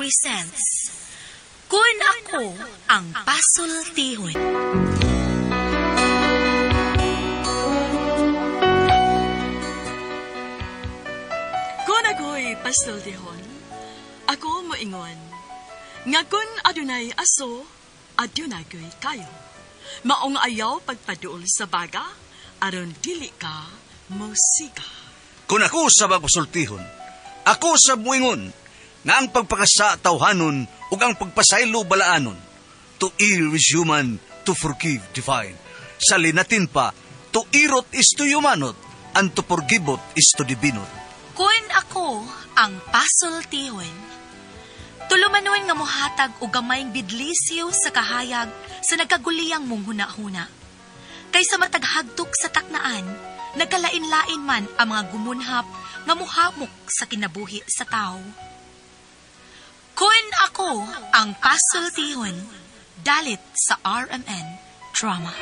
presents Kun Ako Ang Pasultihon. Kun ako'y pasultihon, ako moingon, nga kun adunay aso, adunay ko'y kayo. Maong ayaw pagpaduol sa baga, aron dili ka mosiga. Kung ako sa magpasultihon, ako sa muingon, nga ang pagpakasa tawhanon ug ang pagpasaylo balaanon. To err is human, to forgive divine. Sa linatin pa, to irot is to humanot, and to forgiveot is to divinot. Kun ako ang pasultihon, tulumanon nga mohatag og gamayng bidlisyo sa kahayag sa nagkaguliyang mong huna-huna. Kaysa mataghagtok sa taknaan, nagkalain-lain man ang mga gumunhap nga muhamok sa kinabuhi sa tao. Kun ako ang pasultihon, dalit sa RMN Drama.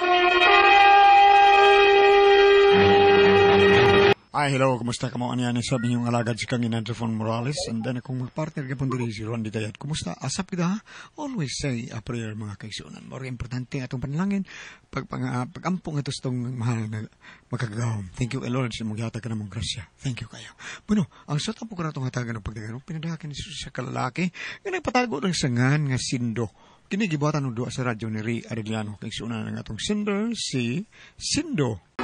Ay, hello, kumusta ka mo? Ano yan? Sabi niyong alagad si Kangin Antrefon Morales. And then, akong partner ka pong diri si Ron Ditayat. Kumusta? Asap kita, ha? Always say a prayer, mga kaigsunan. More importante atong panalangin, pag-ampong ito sa itong mahal na makagagawam. Thank you, Lord, sa mong yata ka na mong grasya. Thank you kayo. Bueno, ang sa tapo ka na itong hatagan ng pagdagan, pinadahakin ni Jesus sa kalalaki, nga nagpatago ng sangan nga sindo. Kini gibuhatan og duha sa radyo ni Ray Arellano. Kaigsunan ang atong sender, si Sindo.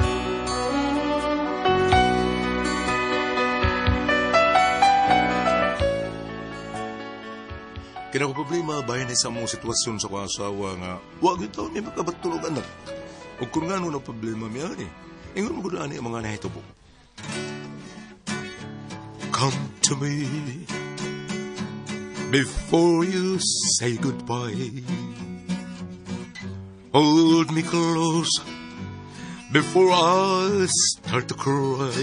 Kaya ko problema, bahin na sa mong sitwasyon sa kong asawa nga, wag ito ni makabatulog anak. O kung nga na problema miya ni, ingon mo gudaan ang mga nahitubo. Come to me before you say goodbye. Hold me close before I start to cry.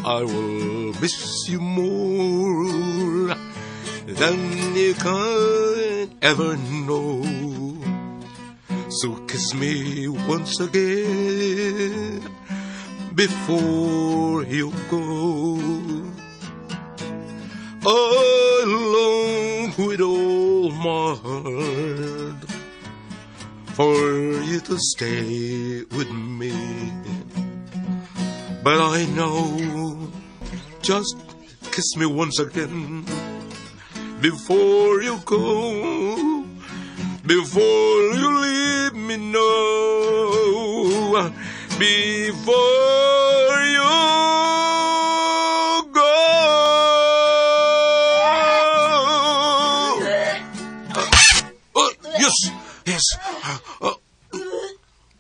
I will miss you more than you can ever know. So kiss me once again before you go. I long with all my heart for you to stay with me. But I know, just kiss me once again before you go, before you leave me now, before you go. Yes, yes.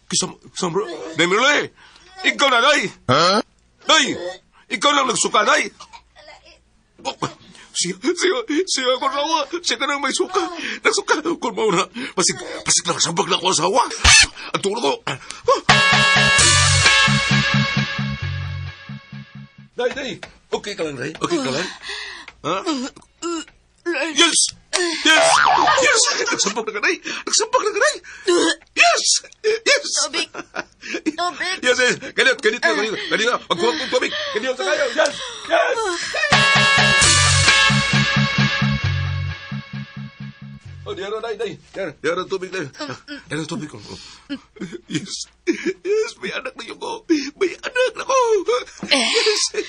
Kisam, Demirle, ikaw na, day. Huh? Day, ikaw lang nagsuka, day. Oh, siya ko sawa. Siya ka nang may suka. Nagsuka. Kung mauna, pasig lang, sabag na ko asawa. Ang tulog ko. Day, day. Okay ka lang, day. Okay ka lang. Ha? Yes! Yes! Yes! Nagsabag na ka, day. Nagsabag na ka, day. Yes! Yes! Tubig! Tubig! Yes, yes. Ganito, ganito, ganito. Ganito. Magkuha kong tubig. Ganito sa kayo. Yes! Yes! Oh, diyan na, day, day. Diyan na tubig, day. Diyan na tubig ko. Yes. Yes, may anak na yun ko. May anak na ko. Yes.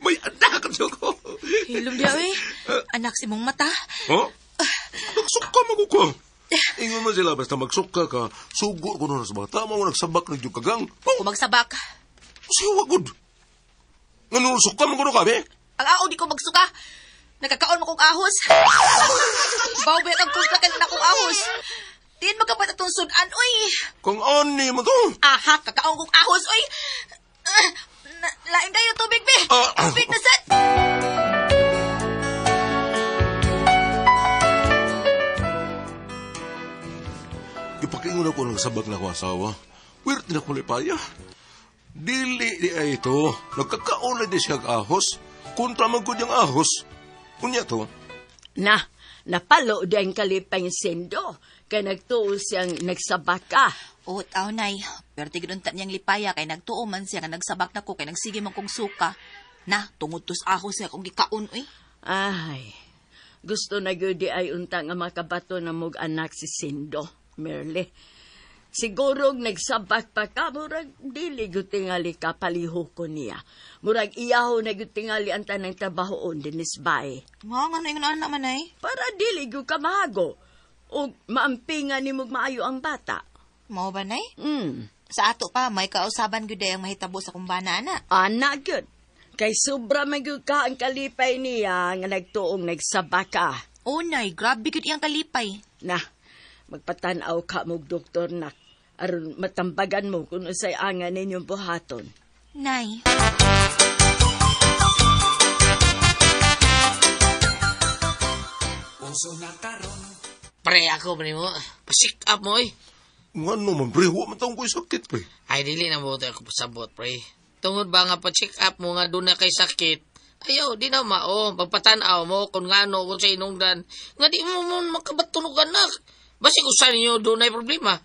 May anak na yun ko. Hilom diya, eh. Anak si mong mata. Huh? Nagsuka mo ko. Ingon man sila, basta magsuka ka, sugo ko na sa bata mo, nagsabak na yung kagang. Oh. Kung magsabak. Siwa, good. Ano, suka mo ko na kami? Ang ao, di ko magsuka. Nakakaon mo kong ahos. Bawbet ang kumpla ka na kong ahos. Diin magkapat atong sudan, uy. Kung ani mo to? Aha, kakaon kong ahos, uy. Lain kayo, tubig, be. Tubig na sad. Ipakiingon ako ng sabag na ko asawa. Weird na ko lipaya. Dili di ay ito. Nagkakaon na di siya ahos. Kontra magkod yung ahos. Unya to? Na, napalo din kalipay sendo. Kay nagtuo siyang nagsabak ka. Oo, tao, nay. Pero tigiluntan niyang lipaya kay nagtuo man siya nga nagsabak na ko kay nagsige man kong suka. Na, tungod tos ahos siya kung gikaon, uy. Ay, gusto na gyud di ay unta nga makabato na mog anak si Sindo, Merle. Siguro nagsabak pa ka, murag dili gyud tingali ka paliho ko niya. Murag iyaho na gyud tingali ang tanang trabahoon dinis bae. Nga, nga na anak man ay. Para dili gyud ka mahago. O maampingan ni mog maayo ang bata. Mao ba, nay? Mm. Sa ato pa, may kausaban gyud ang mahitabo sa kumbana, ana. Ana gyud. Kay sobra man gyud ka ang kalipay niya nga nagtuong nagsabak ka. O, nay, grabe gyud iyang kalipay. Na, magpatanaw ka mog doktor nak. Aron matambagan mo kung usay anga ninyong buhaton. Nay. Pre, ako pre mo. Pasik up mo eh. Nga naman, pre. Huwag man taong ko'y sakit, pre. Ay, dili na mo ako pasabot, pre. Tungod ba nga pa-check up mo nga doon na kay sakit? Ayaw, di na mao. Pagpatanaw mo kung nga ano, kung sa inungdan. Nga di mo mo makabatunog anak. Basig usan ninyo doon ay problema.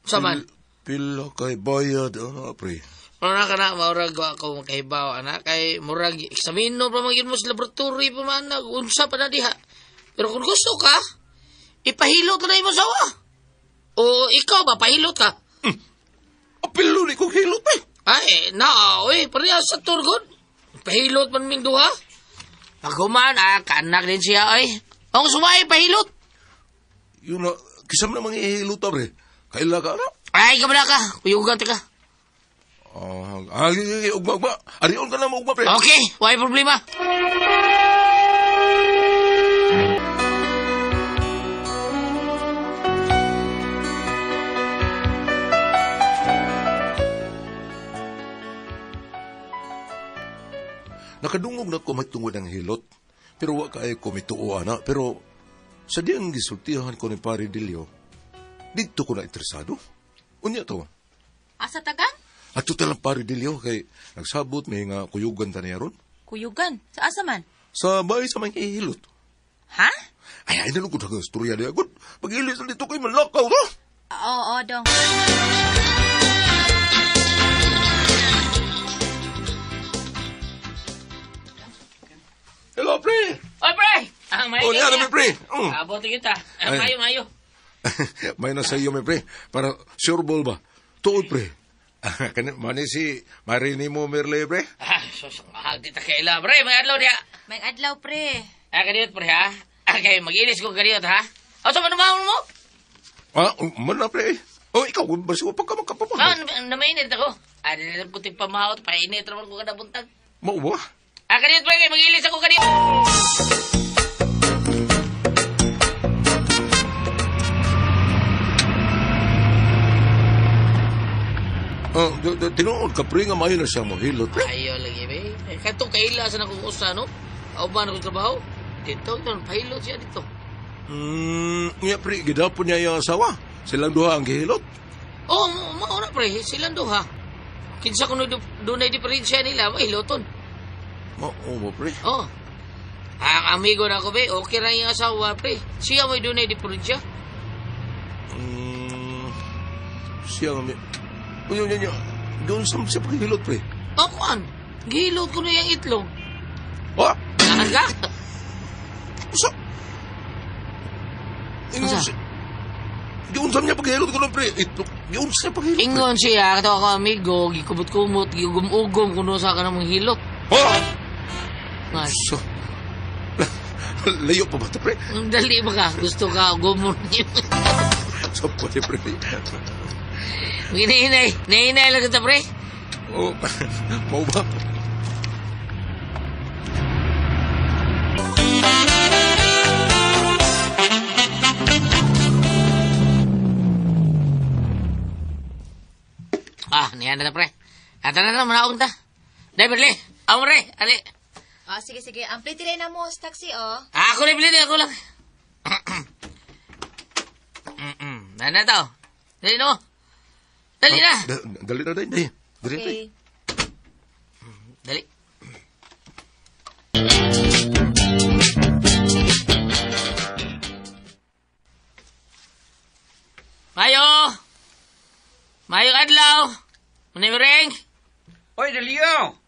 Saman? Pila kay bayad, ano, pre. Ano ka na, maurag ako makahibaw, anak. Kay murag, eksamino pa magyun mo sa laboratory pa man, unsa pa na diha. Pero kung gusto ka, ipahilot na imo sawa. O ikaw ba, pahilot ka? Apilo ni kong hilot, pre. Ay, na, oy, pareha sa turgon. Pahilot man ming duha. Paghuman, kaanak din siya, ay. Ang sumay, pahilot. Yun na, kisam na mga ihilot, pre. Kaila ka, ano? Ay, kabala ka. Kuyugan ka. Ugma, ugma. Arion ka na mo, ugma, pre. Okay, why problema? Nakadungog na ko matungod ang hilot. Pero wa kaayo ko mituo, ana. Pero sa diyang gisultihan ko ni Pare Delio, dito ko na interesado. Unya to. Asa tagang? Ato talang Pare Delio kay nagsabot may nga kuyugan ta niya ron. Kuyugan? Sa asa man? Sa bahay sa mga hilot. Ha? Ay, nalungkot ang istorya niya. Good. Pag-ilis na dito kay malakaw, no? Oo, dong. Hello, pre! Oy, pre! Ah, may Oh, niya na, pre. Abot kita. Mayo, mayo. May nasa iyo, may pre. Para sure ball ba? Tuod, pre. Mani si Marini mo, Merle, pre. Ah, sus, mahal di ta kaila, pre. May adlaw diya. May adlaw, pre. Ah, kadiyot, pre, ha? Okay, mag-ilis ko kadiyot, ha? O, sa manumahon mo? Ah, man na, pre. Oh, ikaw, basi ko pagka magkapamahot. Ah, namainit ako. Ah, dili ko tigpamahot, painit raman ko kada buntag. Mao ba? Ah, kadiyot, pre, mag-ilis ako kadiyot. Tinuod ka, pre, nga mayo na siya mo hilot, pre. Ayaw lagi, be. Eh, katong kaila sa nakong usa, no? Auban akong trabaho. Dito, pahilot siya dito. Nga, pre, gidapon niya yung asawa. Silang duha ang gihilot. Oo, oh, mauna, pre. Silang duha. Kinsa kung doon ay diferensya nila, mahiloton. Oo ba, pre? Oo. Oh. Ang amigo na ako, be, okay na yung asawa, pre. Siya may doon ay diferensya. Siya nga may... Uy, uy, uy, doon sa siya paghilot, pre. Oh, kuan. Gihilot ko na yung itlog. Ah! Nahan ka? Usa? Ingon siya. Giun sa niya paghilot ko na, pre. Itlog. Giun siya paghilot, pre. Ingon siya, kato ako amigo, gikubot-kumot, gigum-ugom, kuno sa ka namang hilot. Ah! Nga. So, layo pa ba ito, pre? Dali ba ka? Gusto ka, gumon niyo. So, pwede, pre. Hinahinay. Nahinay lang kita, pre. Oo. Mau ba? Ah, niyan na pre. Ata na na, manaog ta. Dai, Berli. Amre, ali. Ah, sige, sige. Ang plate na mo sa taxi, oh. Ah, ako lang, plate, ako lang. Na na to. Dali na mo. Dali na. Dali na, dali. Dali, dali. Okay. Dali. Mayo! Mayo adlaw! Manimiring! Oy, Delio!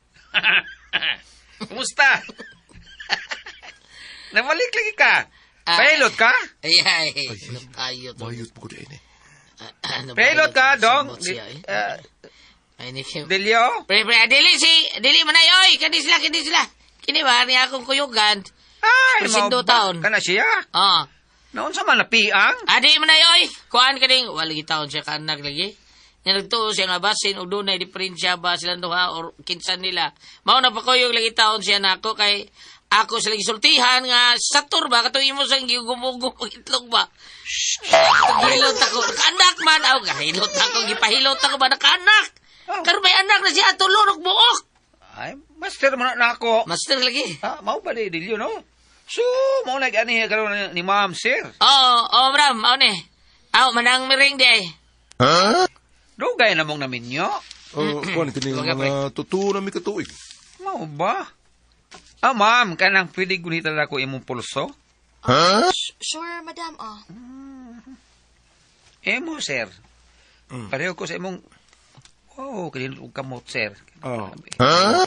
Kumusta? Nabalik lagi ka. Pailot ka? Ay, ay. Ayot. Bayot mo ko di ini. Pailot ka, dong. Delio? Pre, dili si, dili man ay, oy, kani sila. Kini ba, ni akong kuyugan. Ay, Presindo taon. Kana siya? Oo. Noon sa man napiang? Adi man ay, oy. Kuan kaning, wala gitaon siya kanak lagi. Nga nagtuo siya nga basin, og dunay diferensya ba silang duha or kinsan nila. Mao na pa kuyog lagi taon siya nako kay ako sila gisultihan nga satur ba katong imo sang gigumugum og itlog ba. Hilot ako, anak man aw gahilot ako, gipahilot ako ba nakaanak. Karon may anak na siya tulo og buok. Ay, master man na ako. Master lagi. Ah, mao ba di dilyo no? So, mao na ani karon ni ma'am sir. Oo, oh, bram, mao ni. Aw manang miring di ay. Huh? Dugay na mong naminyo. Oh, kuan kini mga tuto na mi katuig. Mao ba? Ah, ma'am, kanang pwede gunita na ko imong pulso? Huh? Sure, madam, oh. Emo, sir. Pareho ko sa imong... Oh, kanino og kamot, sir. Oh. Huh?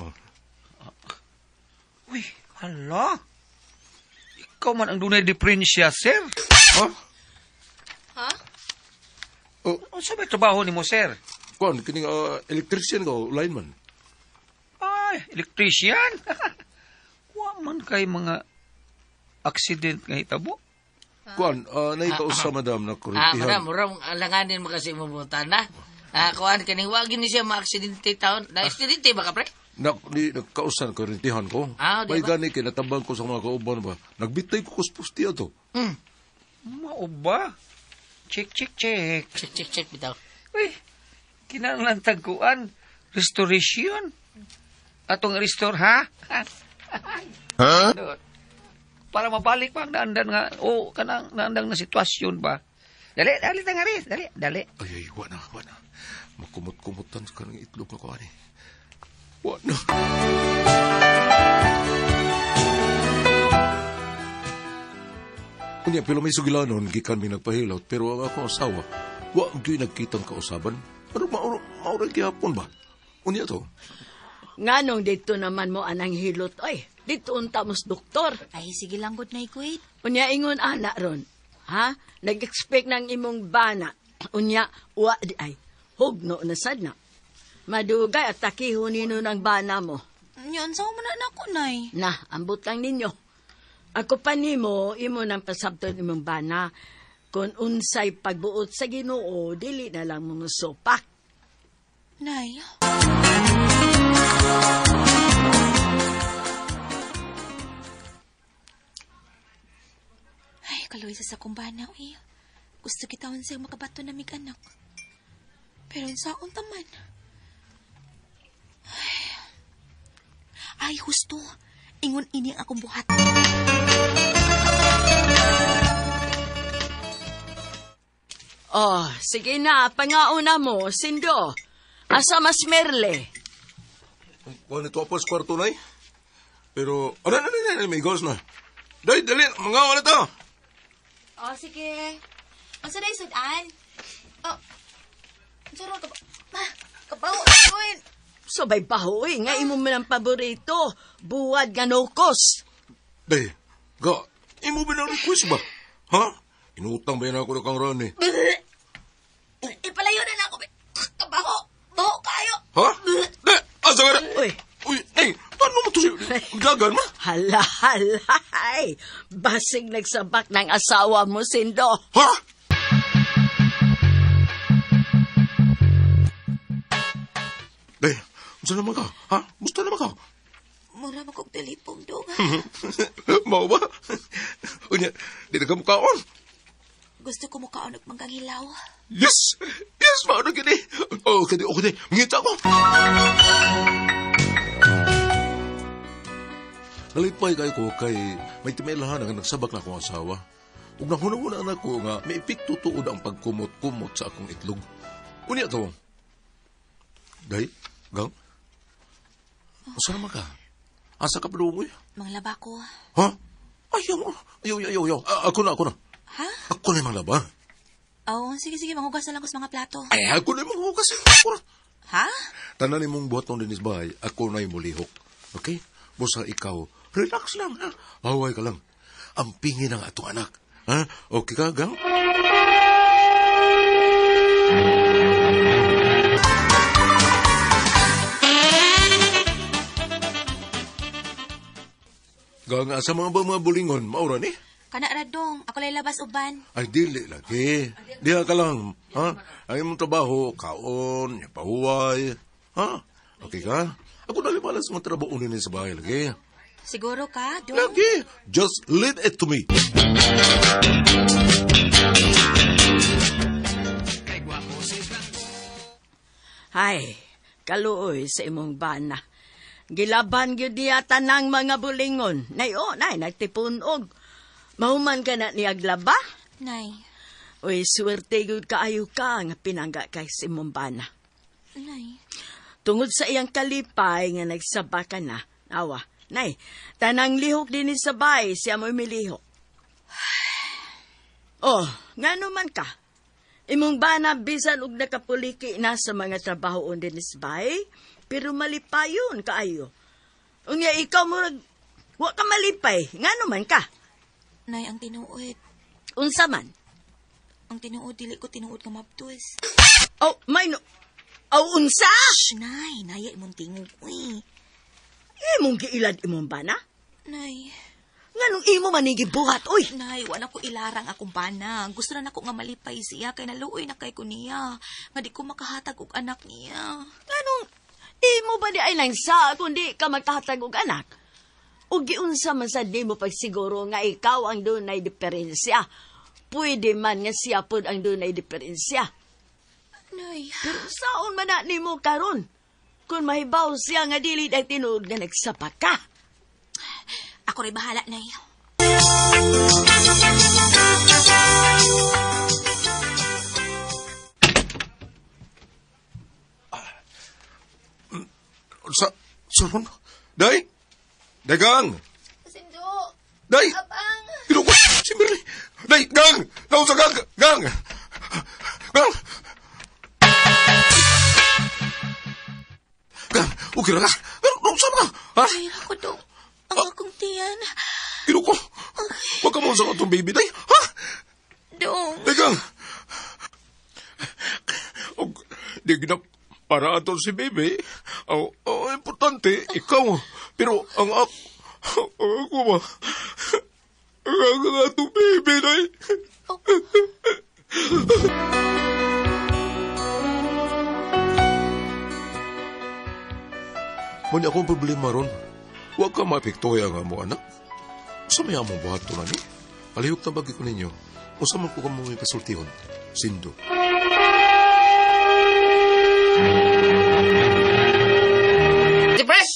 Uy, hala. Ikaw man ang dunay diferensya, sir. Huh? Ha? Oh. Unsa may trabaho nimo, sir? Kuan, kining electrician ko, lineman. Ay, electrician? Wa man kay mga accident nga hitabo. Kuan, naikausa madam na kurintihan. Madam, murang alanganin mo kasi imubutan na. Kuan, kining wag yun siya ma-aksidente taon. Na-aksidente ba ka, pre? Nagkausan kurintihan ko. Ah, di may ba? gani kay natabang ko sa mga kauban ba. Nagbitay ko kuspusti ato. Mao ba? Check, check, check. Check, check, check, bitaw. Uy, kinahanglan tagkuan. Restoration. Atong restore, ha? Huh? Para mabalik pa ang naandan nga, o kanang naandang na sitwasyon ba? Dali, dali, tangari, dali, dali. Ay, ay, wa na. Makumot-kumutan sa kanang itlog na kuan eh. Wa na. Unya, pero may sugilanon, gikan mi nagpahilot, pero ang akong asawa, wa gyud nagkitang kausaban. Pero maura gihapon ba? Unya to. Nganong dito naman mo anang hilot, oy. Dito unta mos doktor. Ay, sige lang, good night, kuit. Unya ingon ana ron. Ha? Nag-expect ng imong bana. Unya, wa di ay. Hugno na sad na. Madugay at takihon nino ng bana mo. Yan, saan mo na nako, nay? Na, ambot lang ninyo. Ako pa nimo, imo nang pasabton imong bana. Kung unsay pagbuot sa Ginoo, dili na lang mo musupak. Nay. Ay, kaloy sa sakong bana, uy. Gusto kita unsay makabato na mig anak. Pero unsaon taman. Ay, husto. Ingon ini ang akong buhat. Oh, sige na, pangauna mo, Sindo. Asa mas merle? Kuan ito apos kwarto na eh. Pero, ano, may goals na. Day, dali, mga wala to. Oh, sige. Unsa day sudan? Oh. Unsa ra ka ba? Kabaw, oy. Sabay bahoy, nga imo man ang paborito. Buwad nga nukos. Day, ga, imo ba ng request ba? Ha? Inutang ba yan ako na kang ron eh? Ipalayo na ako. Kabaho. Baho kayo. Ha? Day, asa ka na? Uy. Uy, ay, paano mo to si... Dagan ma? Hala, hala, ay. Basig nagsabak ng asawa mo, Sindo. Ha? Day, gusto naman ka? Ha? Gusto naman ka? Mura makog talipong dong. Mao ba? Unya, di na ka mukaon. Gusto ko mukaon og manggang hilaw. Yes! Yes, mao na gini. Oh, okay, okay. Mangita ko. Nalipay kayo ko kay may timelahan nga nagsabak na akong asawa. Ug nahuna-huna na ko nga may epekto tuod ang pagkumot-kumot sa akong itlog. Unya to. Day, gang. Usa naman ka? Asa ka pa doon? Manglaba ko. Ha? Ayaw, ayaw, ayaw, ayaw. Ako na, ako na. Ha? Ako na yung manglaba. Oo, sige, sige. Manghugas na lang ko sa mga plato. Ay, ako na yung manghugas. Ako na. Ha? Tanan mong buhat ng dinis bahay, ako na yung mulihok. Okay? Busa ikaw, Relax lang, ha? Haway ka lang. Ampingin ang atong anak. Ha? Okay ka, Gang? Gang, asa mga ba mga bulingon? Maura ni? Kana radong, ako lay labas uban. Ay, dili lagi. Diha ka lang. Ha? Ang imong trabaho, kaon, pahuway. Ha? Okay ka? Ako nalimalas mga trabaho nini sa bahay lagi. Siguro ka, dong? Lagi. Just leave it to me. Ay, kaluoy sa imong bana. Gilaban gyud niya tanang mga bulingon. Nay, oh, nay, nagtipunog. Mahuman ka na niyag laba? Nay. Uy, swerte gyud kaayo ka nga pinangga kay sa imong bana. Nay. Tungod sa iyang kalipay nga nagsaba ka na, awa, nay, tanang lihok din sa bay, siya mo'y milihok. Oh, ngano man ka? Imong bana bisan og nakapuliki na sa mga trabaho din sa bay, pero malipayon kaayo. Unya ikaw murag wa ka malipay, ngano man ka? Nay, ang tinuod. Unsa man? Ang tinuod, dili ko tinuod nga mabdos. Oh, may no... Oh, unsa? Shh, nay, naya imong tingog, uy. Imong giilad imong bana? Nay. Nganong imo man gibuhat, uy? Nay, wala ko ilarang akong bana. Gusto na nako nga malipay siya kay naluoy na kay ko niya. Nga di ko makahatag og anak niya. Nganong imo ba di ay lang sa kundi ka magkahatag og anak? O giunsa man sad nimo pagsiguro nga ikaw ang dunay diferensya. Pwede man nga siya pod ang dunay diferensya. Nay. Pero saon man na nimo karon? Kung mahibaw siya nga dili ay tinuod nga nagsapa ka. Ako rin bahala, Nay. Sa ron? Day? Day, Gang! Sindo! Day! Abang! Kinuko! Si Merly! Day! Gang! Nausa, Gang! Gang! Gang! Gang! Okay na ka? Gang! Nausa ka? Ha? Ay, ako dong. Ang akong tiyan. Kinuko! Huwag ka mo sa atong baby, Day! Ha? Dong! Day, Gang! Di ginap para ato si baby. Ang importante, ikaw. Pero ang ako ba? Ang atong baby, Day. Oh. Muna akong problema ron. Huwag ka maapektuhay ang amo, anak. Sa may among buhat to na ni. Palihog na bagay ko ninyo. O sa man ko kamo may kasultihon. Sindo. Ate Pres!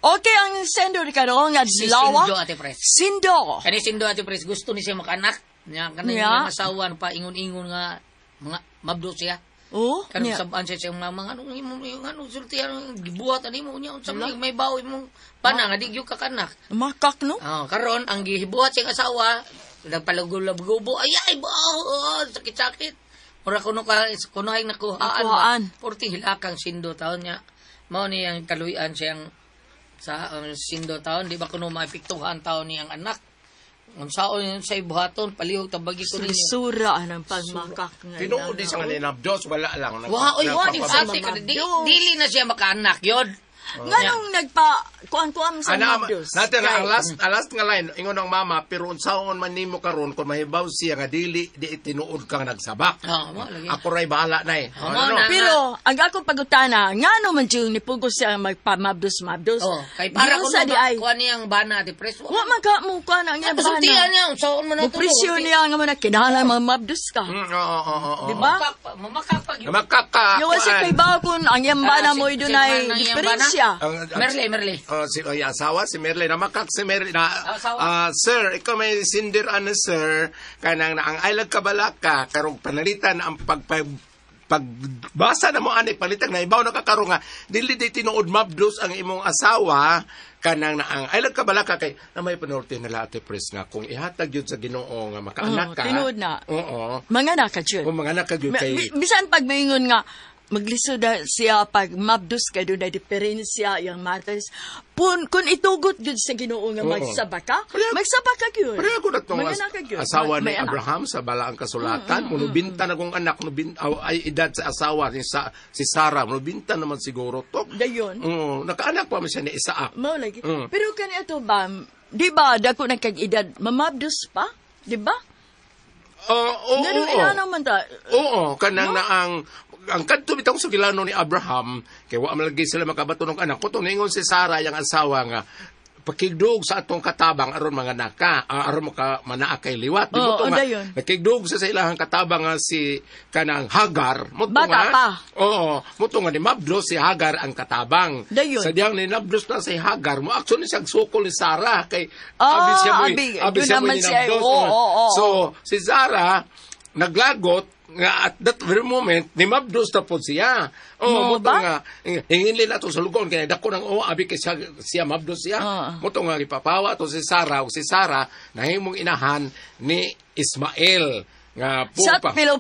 Okay, ang sendo ni karong adlaw. Si Sindo, Ate Pres. Sindo. Kani Sindo, Ate Pres, gusto ni siya makanak. Nya kanang Nya. iyang asawa pa ingon-ingon nga mga mabdo siya. Oh, Kanang nya. sabaan siya siyang mama, anong imo anong sulti anong gibuhat ani mo nya unsa may may bawo imong pana nga di gyud ka kanak. Makak no? Oh, karon ang gibuhat siyang asawa nagpalugulab-gubo ay ay bao sakit-sakit. Mura kuno ka kuno ay nakuhaan Nakuhaan. ba. Porti hilakang Sindo taon niya. Mao ni ang kaluy-an siyang sa Sindo taon di ba kuno maepektuhan taon niyang anak. Unsaon yun sa ibuhaton palihog tabagi ko ninyo. Sura ang pagmakak nga. Tinuod din sa nga ninabdos, wala lang. Wa oy wa di Nagpapabdos. ate ka dili na siya makaanak yun. Nganong nagpa kuan-kuan sa Ana, mabdos? natin ang last nga line, ingon ang mama, pero unsaon man nimo karon kung mahibaw siya nga dili di tinuod kang nagsabak. Oh, mo lagi. Ako ray bahala na eh. Oh, mo na. Pero ang akong pagutana, ngano man jud ni pugos siya magpamabdos-mabdos. Oh, kay para Giunsa kuno di ay. kuan niyang bana ate Pres. Wa man ka mo kuan ang iyang Pasultihan bana. niya unsaon man Mo ato. presyo niya nga man na kinahanglan mamabdos ka. Oo, oo, oo. Di ba? Mamakapag yun. Makaka. Yawa siya kay bawo kun ang iyang bana mo dunay diferensya. Merle, Merle. Si ay, asawa si Merle na makak si Merle na Asawa. Sir, ikaw may sinder ano sir kanang na ang ilag kabalaka karong panalitan ang pagbasa na mo ani palitan na ibaw na kakarong nga dili di tinuod mabdos ang imong asawa kanang na ang ilag kabalaka kay na may panorte nila Ate Pres nga kung ihatag yun sa Ginoo nga makaanak Oo, ka. tinuod na. Oo. Mga naka jud. Kung mga anak ka gyud kay Bisan pag maingon nga Maglisod na siya pag mabdos kay doon na diferensya yung matters. Pun, kung itugot yun sa Ginoo nga magsaba ka, magsaba ka yun. Pareho ko na itong Manganak ka gyud. asawa ni May anak. Abraham sa balaang kasulatan. Munubinta na kong anak, ay edad sa asawa ni si Sarah. Munubinta naman siguro to. Dayon. Oo, nakaanak pa man siya ni Isaac. Mao lagi. Mm. Pero kani ato ba, di ba dako na kag edad, mamabdos pa? Di ba? Oo, Ngano oo. ina naman ta? Oo, kanang na ang kadto bitong sugilano ni Abraham kay wa man lagi sila makabato ng anak. Kuto ningon si Sarah yang asawa nga pakigdug sa atong katabang aron mga naka, aron maka manaa kay liwat. Di mo Oo, to nga, dayon. nakigdug sa ilahang katabang nga si kanang Hagar. Mo to Bata nga, pa. Oo, mo to nga ni Mabdos si Hagar ang katabang. Dayon. Sa diyang ni Nabdos na si Hagar, mo actually siya sukol ni Sarah kay Ah, abi siya mo abi, doon siya mo naman siya, ninabdos. oo, oo, oo. So si Sarah naglagot nga at that very moment ni Mabdos na po siya. Oh, Mo mo to ba? nga hingin na to sa lugon kay dako nang oh abi kay siya, siya Mabdos siya. Mo to nga gipapawa to si Sarah ug si Sarah nahimong inahan ni Ismael nga po Sa pa. pero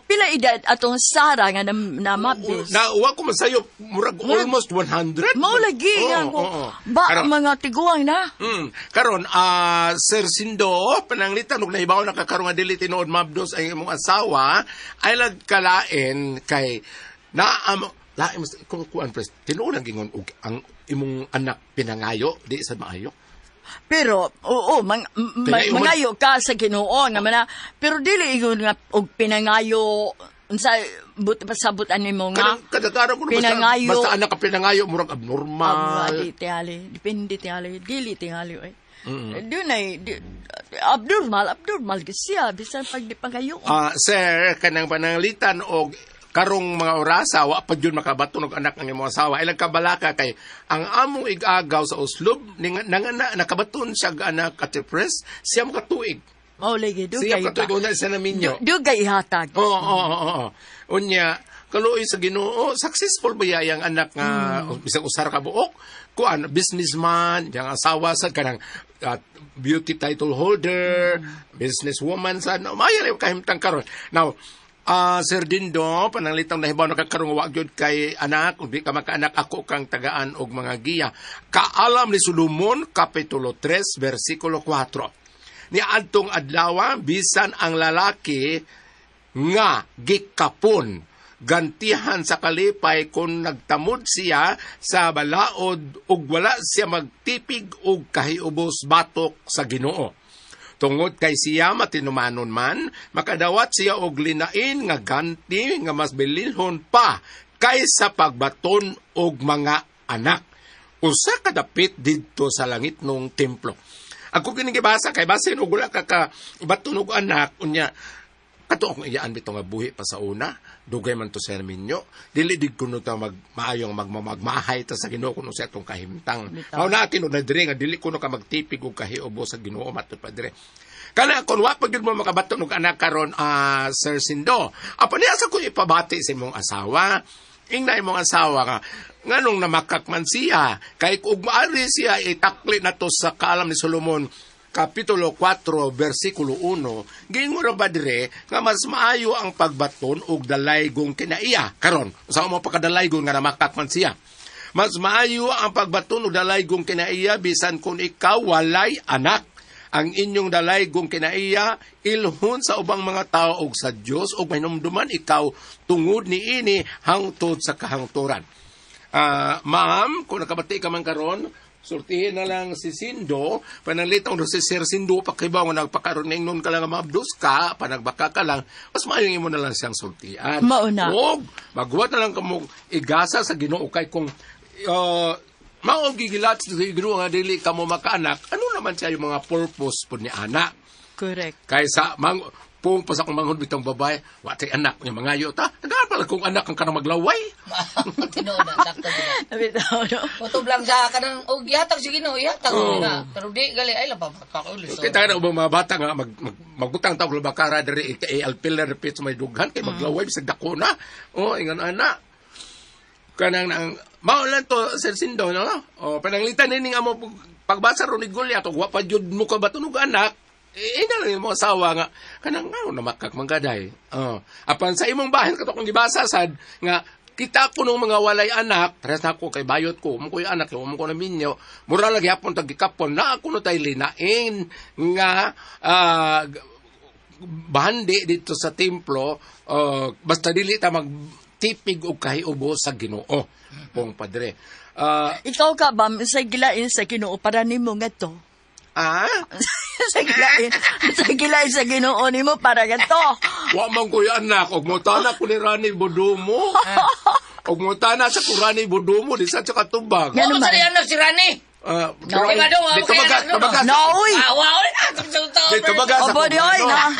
pila edad atong Sarah nga na, na mabdos. Na wa ko man sayo murag almost 100. Mao lagi Oo, nga ko. oo. Ba Karon- mga tiguang na. Karon Sir Sindo, pananglitan og nahibaw na kakaron nga dili tinuod mabdos ang imong asawa ay lagkalain kay naam lain mas kung kuan pres tinuod ang gingon og ang imong anak pinangayo di sad maayo. Pero oo, mangayo ka sa Ginoo nga man pero dili ingon nga og pinangayo unsa but pasabot ani mo nga. Kadagara ko pinangayo. basta anak ka pinangayo murag abnormal. Di tingali, depende tingali, dili tingali oy. Dunay abnormal, abnormal siya bisan pag di pangayo. Sir, kanang pananglitan og karong mga orasa wa pa jud makabaton og anak ang imong asawa. Ilang kabalaka kay ang among igagaw sa oslob ning nangana nakabaton siya og anak at pres siya mo katuig. Mao lagi dugay. Siya katuig una sa naminyo. Dugay ihatag. Oo. Unya kaluoy sa Ginoo, successful ba yang anak nga bisag usar ka buok? Kuan businessman, yang asawa sa kanang beauty title holder, businesswoman sa maayo ra kahimtang karon. Now, Sir Dindo, pananglitang nahibaw na kakarong wa gyud kay anak, ug di ka makaanak ako kang tagaan og mga giya. Kaalam ni Solomon kapitulo 3 versikulo 4. Niadtong adlaw bisan ang lalaki nga gikapon gantihan sa kalipay kung nagtamod siya sa balaod ug wala siya magtipig og kahiubos batok sa Ginoo. Tungod kay siya matinumanon man, makadawat siya og linain nga ganti nga mas bililhon pa kaysa pagbaton og mga anak. Usa ka dapit didto sa langit nung templo. Ako kini gibasa kay basin og wala ka ka baton og anak unya kato akong iyaan bitaw nga buhi pa sa una, dugay man to sa minyo, dili dig kuno ta maayong magmamagmahay ta sa Ginoo kuno sa atong kahimtang. Mao na tinud na diri nga dili kuno ka magtipig og kahiubo sa Ginoo matud pa diri. Kana kun wa pa gyud mo makabaton og anak karon, Sir Sindo. Apan niya sa ko ipabati sa imong asawa. Ingna imong asawa nga nganong namakak man siya kay ug maari siya itakli na to sa kaalam ni Solomon Kapitulo 4, versikulo 1, giingon ra ba dire nga mas maayo ang pagbaton og dalaygong kinaiya. Karon, usa mo pagkadalaygon nga namakak man siya. Mas maayo ang pagbaton og dalaygong kinaiya bisan kung ikaw walay anak. Ang inyong dalaygong kinaiya ilhon sa ubang mga tao og sa Dios og mahinumduman ikaw tungod niini hangtod sa kahangturan. Ma'am, kung nakabati ka man karon, sultihin na lang si Sindo, pananglitang si Sir Sindo, pakibaw nga nagpakaroon ng nun ka lang mabdos ka, panagbaka ka lang, mas maayong imo na lang siyang sultian. Mauna. Og, magwat na lang kamong igasa sa Ginoo kay kung mao gigilat sa Ginoo nga dili kamo makaanak, ano naman siya yung mga purpose po ni anak? Correct. Kaysa pung pa sa akong manghod bitong babae, wa tay anak niya mangayo ta. Nagahan pala kung anak ang kanang maglaway. Tinuod na, sakto gina. Bitaw, no? Kutob lang sa kanang og ihatag sa Ginoo, ihatag Oo. na. Pero di gali ay lang pa pa ulit. Kita na ubang mga bata nga magbutang tawag bakara diri kay alpiler repeat sa may dughan kay maglaway bisag dako na. Oh, ingon ana. Kanang nang mao lang to Sir Sindo, no? Oh, pananglitan nining amo pagbasa ron ni Goliath og wa pa jud mo ka batunog anak. Ina lang yung mga asawa nga kanang nga namakak man kaday. Oh. Apan sa imong bahin kato kong gibasa sad nga kita ko nung mga walay anak, parehas na ako kay bayot ko, mo ko yung anak, mo ko na minyo, mura lagi hapon tagikapon na ako no tay linain nga bahandi dito sa templo, basta dili ta magtipig og kahiubo sa Ginoo, pong padre. Ikaw ka ba sa gilain sa Ginoo para nimo ngadto? Ah? Sa gilain sa Ginoo nimo para ngadto. Wa man ko yung anak, og mutana ko ni Rani Bodumo. Og mutana sa ko Rani Bodumo, di sa katubag. Ano man sa anak si Rani? Pero, Di ba daw, di tumaga, No, uy. Ah, wow. Di tumaga sa Obo, di, oy, na.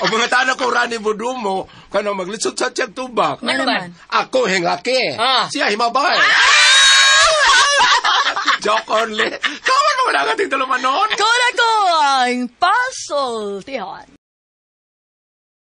O mga tana ko Rani Bodumo, kano maglisod sa siyang tubak. Ano man? Ako hinglaki. Ah. Siya himabay. Joke only. Kawan mo wala ka ting tulumanon. Kuna ko ang pasultihan.